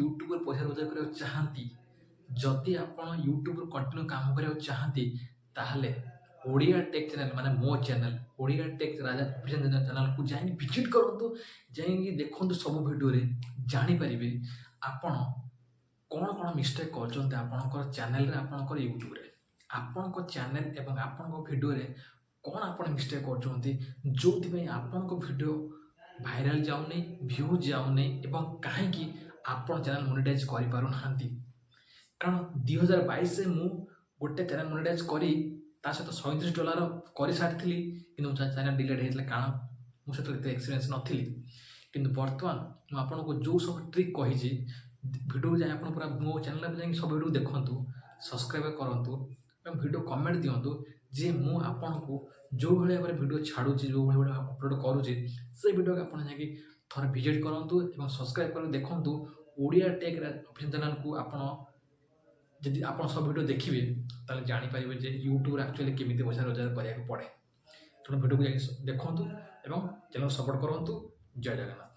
ୟୁଟ୍ୟୁବରେ ପଇସା ରୋଜଗାର କରିବାକୁ ଚାହାନ୍ତି, ଯଦି ଆପଣ ୟୁଟ୍ୟୁବରୁ କଣ୍ଟିନ୍ୟୁ କାମ କରିବାକୁ ଚାହାନ୍ତି, ତାହେଲେ ଓଡ଼ିଆ ଟେକ୍ ଚ୍ୟାନେଲ୍, ମାନେ ମୋ ଚ୍ୟାନେଲ୍ ଓଡ଼ିଆ ଟେକ୍ ରାଜା ଅଫିସିଆଲ୍ ଚ୍ୟାନେଲ୍କୁ ଯାଇକି ଭିଜିଟ୍ କରନ୍ତୁ, ଯାଇକି ଦେଖନ୍ତୁ। ସବୁ ଭିଡ଼ିଓରେ ଜାଣିପାରିବେ ଆପଣ କ'ଣ କ'ଣ ମିଷ୍ଟେକ୍ କରୁଛନ୍ତି ଆପଣଙ୍କର ଚ୍ୟାନେଲ୍ରେ, ଆପଣଙ୍କର ୟୁଟ୍ୟୁବରେ। ଆପଣଙ୍କ ଚ୍ୟାନେଲ୍ ଏବଂ ଆପଣଙ୍କ ଭିଡ଼ିଓରେ କ'ଣ ଆପଣ ମିଷ୍ଟେକ୍ କରୁଛନ୍ତି, ଯେଉଁଥିପାଇଁ ଆପଣଙ୍କ ଭିଡ଼ିଓ ଭାଇରାଲ୍ ଯାଉନି, ଭ୍ୟୁଜ୍ ଯାଉନି ଏବଂ କାହିଁକି ଆପଣ ଚ୍ୟାନେଲ୍ ମନିଟାଇଜ୍ କରିପାରୁନାହାନ୍ତି। କାରଣ 2022ରେ ମୁଁ ଗୋଟେ ଚ୍ୟାନେଲ୍ ମନିଟାଇଜ୍ କରି ତା ସହିତ 37 ଡଲାର କରିସାରିଥିଲି, କିନ୍ତୁ ମୋ ଚ୍ୟାନେଲ୍ ଡିଲେଟ୍ ହେଇଥିଲା, କାରଣ ମୁଁ ସେତେବେଳେ ଏତେ ଏକ୍ସପିରିଏନ୍ସ ନଥିଲି। କିନ୍ତୁ ବର୍ତ୍ତମାନ ମୁଁ ଆପଣଙ୍କୁ ଯେଉଁ ସବୁ ଟ୍ରିକ୍ କହିଛି, ଭିଡ଼ିଓ ଯାଇ ଆପଣ ପୁରା ମୋ ଚ୍ୟାନେଲ୍ରେ ଯାଇକି ସବୁ ଭିଡ଼ିଓ ଦେଖନ୍ତୁ, ସବସ୍କ୍ରାଇବ୍ କରନ୍ତୁ ଏବଂ ଭିଡ଼ିଓ କମେଣ୍ଟ ଦିଅନ୍ତୁ ଯେ ମୁଁ ଆପଣଙ୍କୁ ଯେଉଁଭଳି ଭାବରେ ଭିଡ଼ିଓ ଛାଡ଼ୁଛି, ଯେଉଁଭଳି ଭାବରେ ଅପଲୋଡ଼ କରୁଛି, ସେ ଭିଡ଼ିଓକୁ ଆପଣ ଯାଇକି ଥରେ ଭିଜିଟ୍ କରନ୍ତୁ ଏବଂ ସବସ୍କ୍ରାଇବ୍ କରି ଦେଖନ୍ତୁ ଓଡ଼ିଆ ଟେକ୍ ଅଫିସିଆଲ୍ ଚ୍ୟାନେଲ୍କୁ। ଆପଣ ଯଦି ଆପଣ ସବୁ ଭିଡ଼ିଓ ଦେଖିବେ, ତାହେଲେ ଜାଣିପାରିବେ ଯେ ୟୁଟ୍ୟୁବରେ ଆକ୍ଚୁଆଲି କେମିତି ପଇସା ରୋଜଗାର କରିବାକୁ ପଡ଼େ। ତେଣୁ ଭିଡ଼ିଓକୁ ଯାଇକି ଦେଖନ୍ତୁ ଏବଂ ଚ୍ୟାନେଲ୍ ସପୋର୍ଟ କରନ୍ତୁ। ଜୟ ଜଗନ୍ନାଥ।